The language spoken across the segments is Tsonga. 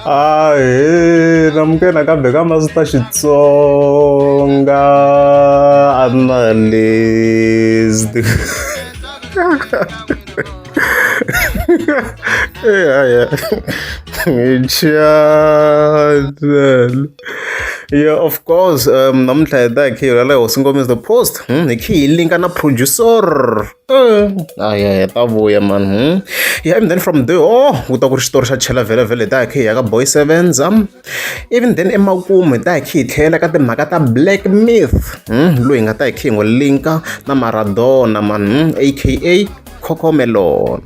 Ahee namukela nakambe ka Master Xitsonga Analyst. Yeah. Channel. Yeah, of course. Namuntlha hi ta hi khe hi rhwala hosi Ngoma is the post. Hi khe hi linka na producer. Ya hi ta vuya man. Yeah, and then from there, oh, ku ta ku ri xitori xa chela vhele vhele hi ta hi khe hi ya ka Boy Sevens. Even then emakumu hi ta hi khe hi tlhela ka timhaka ta Black Myth. Loyi hi nga ta hi khe hi n'wi linka na Maradona man, aka Cocomelon.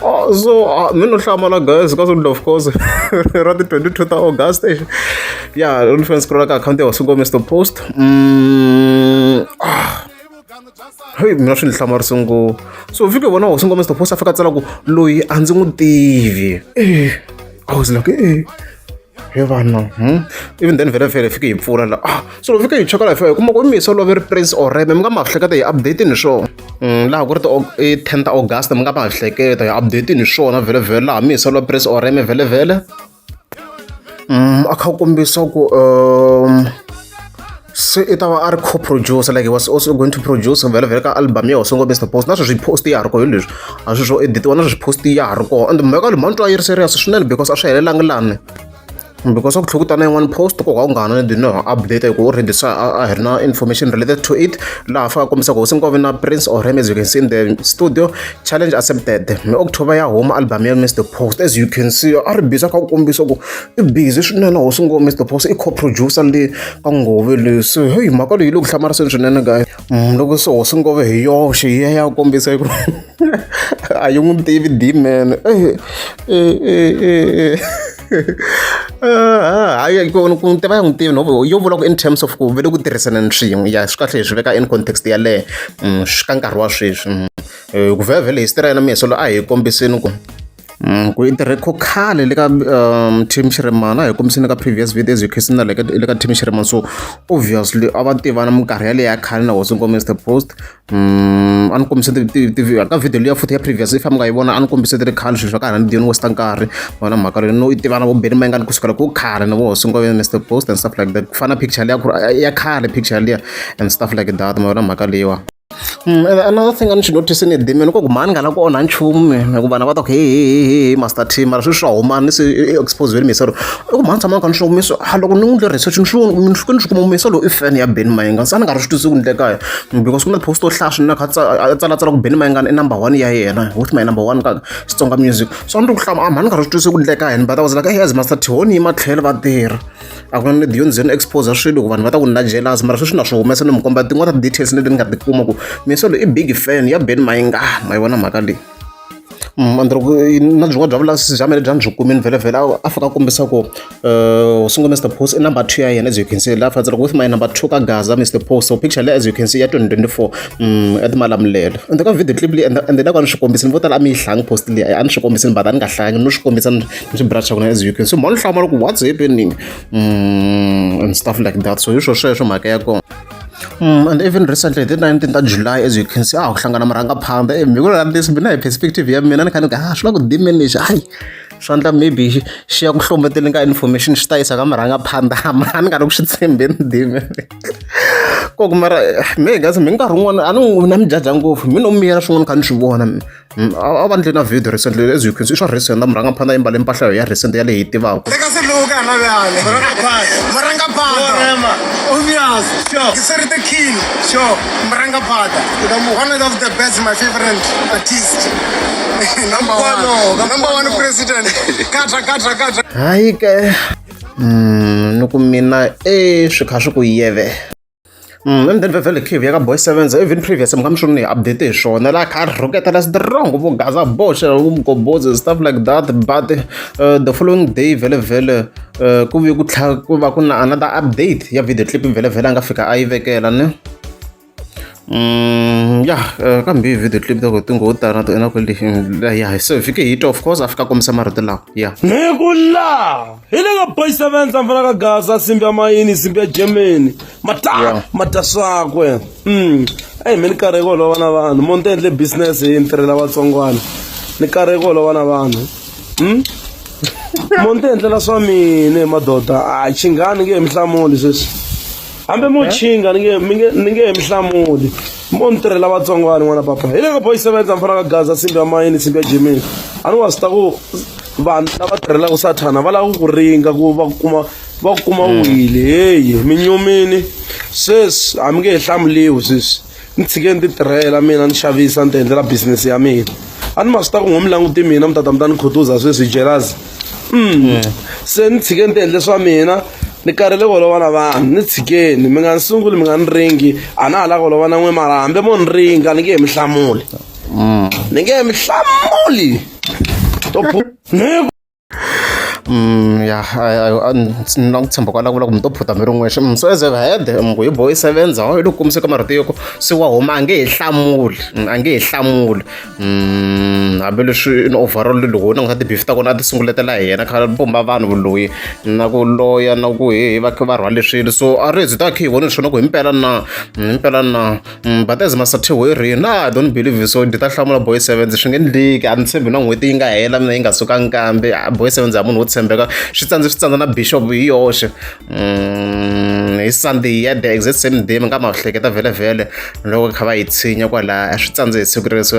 Oh, so mi no hlamala guys ka swilo of course ra ti 22 ta August ya ni fanele scroll ka account ya hosi Ngoma Mr Post. Hey, mina swi ni hlamarise ngopfu. So fike vona hosi Ngoma Mr Post a fika tsala ku loyi a ndzi n'wi tivi. I was like, eh he vana. Even then vhele vhele fike hi pfula la. Ah, so loko fike hi cheka la hi fika hi kuma ku i misa love ri Prince Oreme mi nga ma hleketa hi update ni swona. Laha ku ri ti i 10 ta August mi nga ma hleketa hi update ni swona vhele vhele laha misa lwa Prince Oreme vhele vhele. A kha kombisa ku se i ta va a ri co-producer, like he was also going to produce vhele vhele ka album ya hosi Ngoma Mr Post. Na sweswi post ya ha ri kona hi leswi a swi swo editiwa, na sweswi post ya ha ri kona. And mhaka leyi mhani twa yi ri serious swinene because a swi helelangi lani, because a ku tlhela ku ta na yin'wana post ko ka ku nga ha na ni no update hi ku already se a hi ri na information related to it. Laha fika kombisa ku hosi Ngoma na Prince Oreme, as you can see in the studio, challenge accepted. Hi October ya huma album ya Mr Post. As you can see, a ri busy a kha ku kombisa ku i busy swinene hosi Ngoma Mr Post, i co-producer le ka Ngove leyi. So hey, mhaka leyi yi le ku hlamariseni swinene guys. Loko se hosi Ngove hi yoxe yi ya ya kombisa ku a yi n'wi tivi D-man. Hayi, ku tiva ya n'wi tivi no yo vula ku in terms of ku ve le ku tirhisaneni swin'we. Ya, swi kahle hi swi veka in context yaleyo swi ka nkarhi wa sweswi. Ku vhele vhele history ya yena Miyesolo a hi kombiseni ku ku i tirhe khale le ka team Shirimani, a hi kombiseni ka previous video, as you can see, na le ka le ka team Shirimani. So obviously a va tivana minkarhi yaleyo ya khale na hosi Ngoma Mr Post. A ni kombise ka video liya futhi ya previous, if a mi nga yi vona, a ni kombise ti ri khale swilo swa ka hana ni waste nkarhi vona mhaka leyi no i tivana vo Benny Mayengani kusukela ku khale na vo hosi Ngoma Mr Post and stuff like that, ku fana picture liya ku ri ya khale picture liya and stuff like that. Ma vona mhaka leyiwa. And another thing a ni swi notice-ini Damian ku mhani nga la ku onha nchumu hi ku vanhu va ta ku he he he he Master T, mara sweswi swa humani se i expose Miselo. I ku mhani tshama kha ni swi Miso loko ni n'wi research ni swi ni fike ni swi kuma Miso loyi i fan ya Benny Mayengani, se a ni nga ri swi twisisi ku ndleka because ku na post to hlaya swinene a kha a tsalatsala ku Benny Mayengani i number one ya yena, with my number one ka Xitsonga music. So a ni ri ku hlama a mhani nga ri swi twisisi ku ndleka yini, but I was like, hey, as Master T ho ni yima tlhelo va tirha a ku na need yo ni ze ni expose swilo ku vanhu va ta ku ni na jealous, mara sweswi na swi humesa ni mi komba tin'wana ta details leti ni nga ti kuma ku Miso loyi i big fan ya Benny Mayengani. Ma yi vona mhaka leyi. And loko na byin'wana bya vulavisisi bya mina bya ni byi kumini vhele vhele a fika a kombisa ku hosi Ngoma Mr Post i number 2 ya yena, as you can see laha fa with my number 2 ka Gaza Mr Post. So picture leyi, as you can see, ya 2024 ya Malamulele. And ka video clip leyi and na ku a ni swi kombisini vo tala a mi yi hlangi post leyi, a ni swi kombisini but a ni nga hlangi no swi kombisa ni swi brush kona, as you can see. Mhani hlamala ku what's happening and stuff like that. So hi swo sweswo mhaka ya kona. And even recently ti 19 ta July, as you can see, a ku hlangana murhangaphandha mi ku leswi mina hi perspective ya mina ni kha ni ku ah swi la ku diminish hayi swi endla maybe xi ya ku hlometeleni ka information xi ta yisa ka murhangaphandha, a ni nga ri ku swi tshembeni dime koko. Mara me guys, mi nkarhi wun'wana a ni na mi jaja ngopfu mi no miyela swin'wana kha ni swi vona. A va ndle na video recently, as you can see, i swa recent na murhangaphandha yi mbale mpahla ya recent ya leyi hi tivaka. Teka swiluka na byale. Murangaphandha. Obvious. Sure. Ke sere the king. Sure. Murangaphandha. One of the best, my favorite artist. Number one. Number one president. Katra, katra, katra. Hayi ke, ni ku mina e swi kha swi ku yeve. And then vhele khe ya ka Boy Sevens, even previous mi nga mi swi ni update hi swona laha kha rhuketela strong vo Gaza boxa Mgobozi, stuff like that. But the following day vhele vhele ku vuye ku tlhela ku va ku na another update ya video clip vhele vhele a nga fika a yi vekela ne. Ya, kambe video clip ta ku ti ngo tana to ina ku ya so hi fike hi twa, of course a fika kombisa marito lawa ya. Ni ku la hi le ka Boy Sevens, a mfana ka Gaza, simbi ya mayini, simbi ya Germany, mata mata swakwe. Eyi mi ni karhi ku holova na vanhu mo ni ti endle business hi ni tirhela vatsongwana. Ni karhele ku holova na vanhu. Mo ni ti endlela swa mina madoda. A chinga ni nge he mi hlamuli sweswi. Hambi mo chinga ni nge mi nge ni nge he mi hlamuli. Mo ni tirhela vatsongwana n'wana papa. Hi le ka boy sevenza mi fana ka Gaza simbi ya mayini simbi ya Germany. A ni wa swi ta ku vanhu lava tirhelaka sathana va lava ku ku ringa ku va kuma va ku kuma wile. Heyi mi nyumini sweswi a mi nge he hlamuliwi sweswi. Ni tshike ni ti tirhela mina ni xavisa ni ti endlela business ya mina. A ni ma swi ta ku ngo mi languti mina mi tata mi ta ni khutuza sweswi hi jealous. Se ni tshike ni ti endle swa mina ni karhele ku holova na vanhu ni tshikeni mi nga ni sunguli mi nga ni ringi a na ha lava ku holova na n'we mara hambi mo ni ringa ni nge he mi hlamuli ni nge he mi hlamuli to ni Ya ni na ku tshemba kwalaho ku vula ku mi to phuta mi ri n'wexe so as a head ku hi boy sevenza hi le ku kombisa ka marito yo ku se wa huma a nge he hlamuli a nge he hlamuli hambileswi in overall loko u languta ti-beef ta kona a ti sunguletela hi yena kha pumba vanhu vuloyi na ku loya na ku he va kha va rhwale swilo so a ri byi ta kha hi vone swona ku himpela na himpela na but as Master T hi ri na I don't believe so ndzi ta hlamula boy sevens swi nge endleki a ni tshembi na n'hweti yi nga hela mina yi nga sukangi kambe boy sevens a munhu wo tshembeka swi tsandze swi tsandza na bishop hi yoxe hi Sunday ya the exact same day mi nga ma hleketa vhele vhele loko kha va yi tshinya kwala a swi tsandze hi siku rero so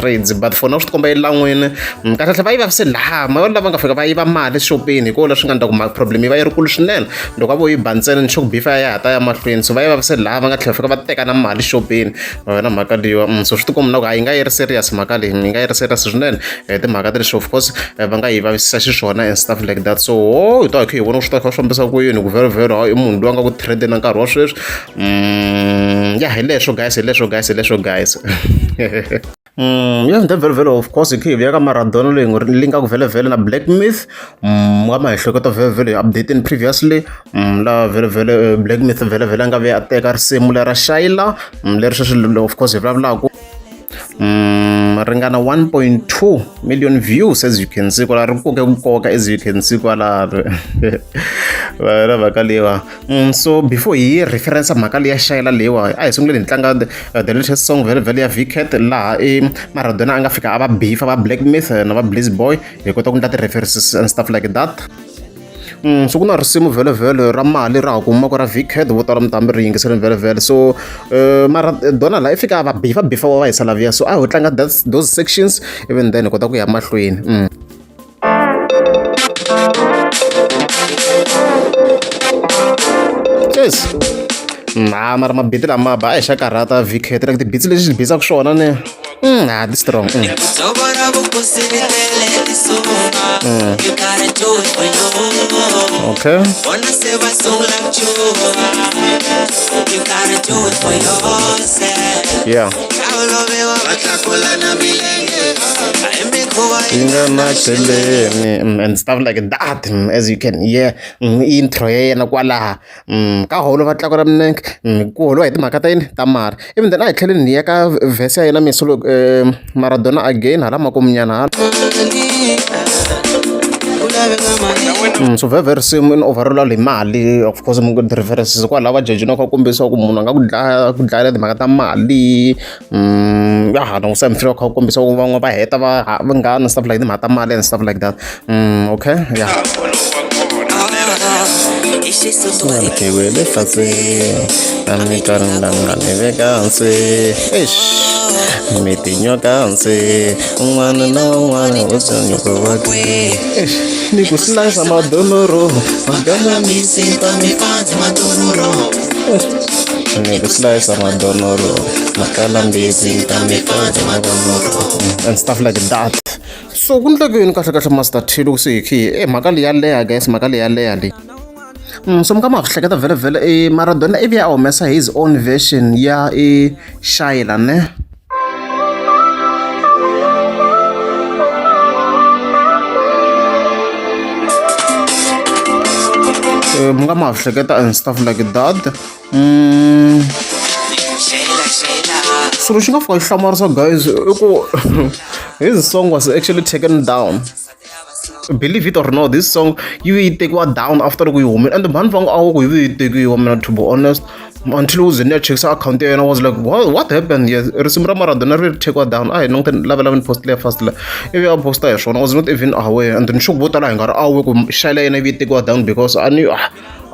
ridzi but for now swi tikomba yi lan'wini kahlekahle va yi vavise laha ma lava nga fika va yiva mali xopeni hikuva leswi nga endla ku problem yi va yi ri kulu swinene loko a vo yi ba ntsena ni sure ku bifa ya ha ta ya mahlweni so va yi vavise laha va nga tlhela fika va teka na mali xopeni na mhaka leyiwa so swi tikomba na ku a yi nga yi ri serious mhaka leyi yi nga yi ri serious swinene timhaka ta leswi of course va nga yi vavisisa xiswona and stuff like that so ho hi ta hi kha hi vona ku swi ta kha swi fambisa ku yini ku vhele vhele i munhu loyi a nga ku trendeni na nkarhi wa sweswi ya hi leswo guys hi leswo guys hi leswo guys ya vhele vhele of course hi kha hi vuya ka Maradona leyi ngo li nga ku vhele vhele na Black Myth nga ma hi hleketa vhele vhele hi update-ini previously la vhele vhele Black Myth vhele vhele a nga vuya a teka risimu lera Shayla leri sweswi of course hi vulavulaka ringana 1.2 million views as you can see kwala ri koke ku koka as you can see kwalano va mhaka leyiwa so before hi reference mhaka leya Shayla leyiwa a hi sunguleni hi tlanga the latest song vhele vhele ya Vcat laha i Maradona a nga fika a va beef va Black Myth na va Bliss Boy hi kota ku endla ti-references and stuff like that. So ku na risimu vhele vhele ra mali ra ha kumaka ra Vcat vo tala mi ta mi ri yingiseleni vhele vhele so Maradona laha i fika a va beef beef wa va hisa laviya so a ho tlanga those sections even then hi kota ku ya mahlweni. Yes. Na mara mabiti lama ba a hi xa karhata Vcat like ti-beats lexi xi bisaka swona ne ti strong. Okay. Yeah. Yi nga na cheleni and stuff like that as you can hear intro ya yena kwalaha ka holo va tlaku ra minenge ku holiwa hi timhaka ta yini ta mali even then a hi tlheleni hi ya ka verse ya yena Messi Maradona again hala makumu nyana hala so vhevhe risimu in overall hi mali of course ti-references kwalaho va jejina kha kombisa ku munhu a nga ku dlaya ku dlayela timhaka ta mali ya ha langusa mi kha kombisa ku van'we va heta va vanghana stuff like timhaka ta mali and stuff like that okay yeah Wele fatshe a mi karhi veka hansi eish mi tinyoka hansi un'wana na un'wana u ta nyoko wa eish ni ku slice madonoro magama ni ku slice madonoro makalambisi and stuff like that so ku ndleke yini kahle kahle Master T loko se hi khe hi mhaka leyi ya leha guys mhaka leyi ya leha leyi so mi nga ma swi hleketa vhele vhele i Maradona ivi a humesa his own version ya i Shayla ne mi nga ma hleketa and stuff like that swilo xi nga fika xi hlamarisa guys i ku his song was actually taken down believe it or not this song yi yi tekiwa down after loko yi humile and mhani va nga a ku yi yi tekiwa mina to be honest. Until u ze ni ya chekisa akhawunti ya yena, was like, what happened here? Risimu ra Maradona ri takiwa down. A hi langute lava lava ni post leya fast la, ivi a posta hi swona. I was not even aware, and ni sure vo tala hi nga ri aware ku xayela yena ivi yi tekiwa down, because a ni a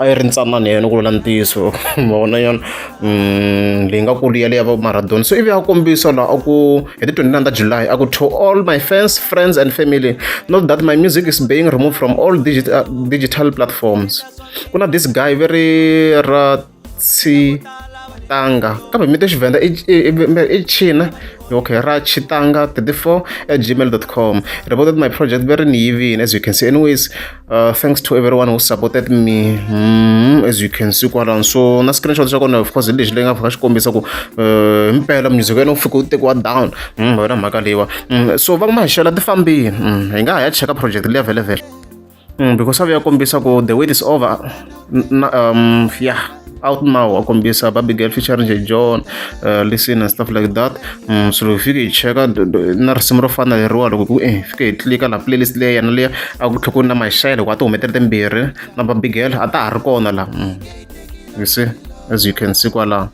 yi ri ntsanana yena ku vula ntiyiso, ma vona yona leyi nga kulu yale ya va Maradona. So ivi a kombisa laha a ku hi ti 29 ta July, a ku, "To all my fans, friends and family, note that my music is being removed from all digital platforms." Ku na this guy very Ratshitanga, kambe mi te Xivenda i China. Okay, rachitanga34@gmail.com reported my project very ni yivini, as you can see. Anyways, thanks to everyone who supported me. As you can see kwalano, so na screenshot xa kona, of course, hi lexi leyi nga fika xi kombisa ku himpela music ya yena wu fika wu tekiwa down. Yona mhaka leyiwa. So va Maxela ti fambini. Hi nga ha ya cheka project liya vhele vhele, because a vuya kombisa ku the wait is over. Yeah, out now, a kombisa Baby Girl featuring J John, listen and stuff like that. So loko hi fike hi cheka na risimu ro fana leriwa, loko ku fike hi tlika la playlist leya yena liya, a ku tlhe ku na Maxele, ku a ti humetele timbirhi na Baby Girl, a ta ha ri kona la. You see, as you can see kwalaho.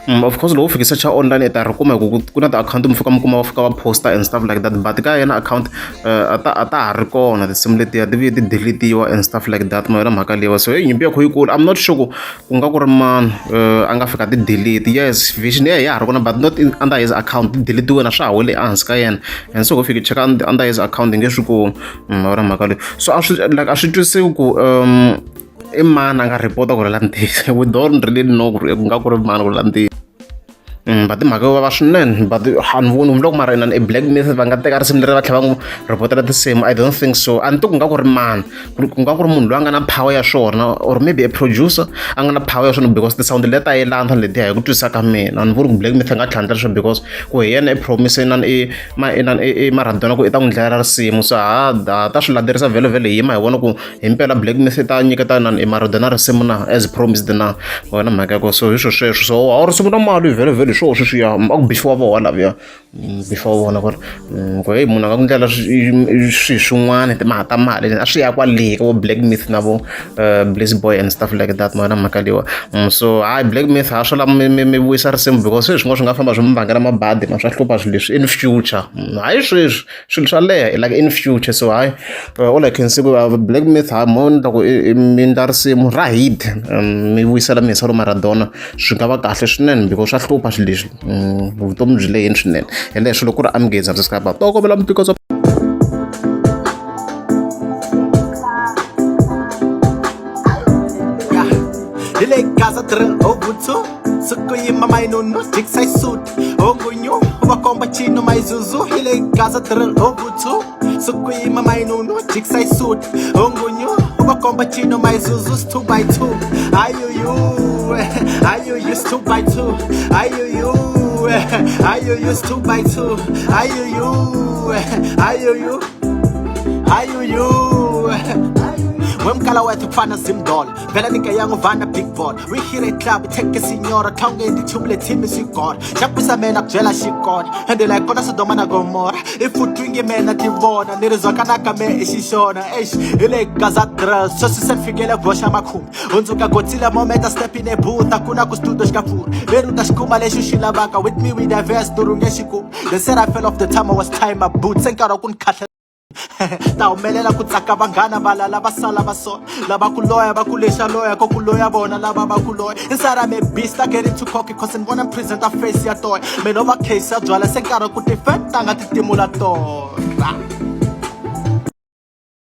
Of course, loko u fika search online i ta ri kuma, hi ku ku na ti-akhawunti mi fika mi kuma va fika va posta and stuff like that, but ka yena account a ta ha ri kona tinsimu letiya, ti vuye ti delete-iwa and stuff like that, ma yona mhaka leyiwa. So hey, nyimpi ya kho yikulu. I'm not sure ku ku nga ku ri mani a nga fika ti delete. Yes, version ya ya ha ri kona, but not under his account, ti delete-iwe na swa ha wele ehansi ka yena. And so ku fika cheka under his account hi nge swi ku ma yona mhaka leyi. So a swi like a swi twisisi ku i mani a nga report-a ku ri la ntiyiso. We don't really know ku ri ku nga ku ri mani ku ri la ntiyiso. But timhaka yo vava swinene, but a ni voni loko mara inani i Black Myth va nga teka risimu leri va tlhela va n'wi report-ela tinsimu. I don't think so. A ni ti ku nga ku ri mani, ku nga ku ri munhu loyi a nga na power ya swona, or maybe a producer a nga na power ya swona, because ti-sound leti ta yelana letiya. Hi ku twisisa ka mina, a ni voni ku Black Myth a nga tlhandla leswo, because ku hi yena i promise inani i ma inani i Maradona ku i ta n'wi dlayela risimu. So ha ha ta swi landzelerisa vhele vhele, hi yima hi vona ku himpela Black Myth i ta nyiketa inani i Maradona risimu na as promised na wena mhaka ya kona. So hi swo sweswo. So a wu risimu na mali vhele vhele, hi swoho sweswiya a ku bifiwa vona laviya, bifiwa vona ku ri ku heyi, munhu a nga ku ndlela swilo swin'wana, timhaka ta mali a swi ya kwale ka vo Black Myth na vo Bliss Boy and stuff like that, ma yona mhaka leyiwa. So hayi, Black Myth ha swo lava mi vuyisa risimu, because sweswi swin'wana swi nga famba swi mi vangela mabadi ma swa hlupha swilo leswi in future. Hayi, sweswi swilo swa leha, like in future. So hayi, all I can say ku Black Myth ha mo endla ku mi endla risimu ra hit, mi vuyisela Mihisa Maradona, swi nga va kahle swinene, because swa hlupha swilo leswi. Vutomi byi lehini swinene. Hi leswo loko ku ri amugeza subscribe to kombela mutiko. Hi le Gaza drill ovutu suku yima mayinunu jikisai suit ongunyu va komba chino mayizuzu. Hi le Gaza drill ovutu suku yima mayinunu jikisai suit ongunyu va komba chino mayizuzu. 2 by 2 ayuyu ayuyu, 2 by 2 ayuyu ayuyu, 2 by 2 ayuyu ayuyu ayuyu. Wemkala wethu kufana zimdola vela nikayanguvana big ball. We hit a club, take a signora tlhonge ndithumule team isigora xakusa mena kubyela xikona ende la kona Sodoma na Gomora if utwingi mena tivona ni ri zwakanaka me i xixona. Eish, hi le Gaza drill sweswi se fikele boxa makhumbi hundzuka Godzilla moment I step in a booth. Akuna ku studio xikafuri veri u ta xi kuma lexi u xi lavaka. With me we diverse turunge xiku. They said I fell off the time I was tying my boots, se nkarhi wa ku ni khahla ta humelela ku tsaka vanghana valala va sala va sola lava ku loya va ku lexa loya ko ku loya vona lava va ku loya. Inside I'm a beast, I get into cocky cause ni vona present face ya toya me no va case ya byala se nkarhi ku tifenta nga titimula tora.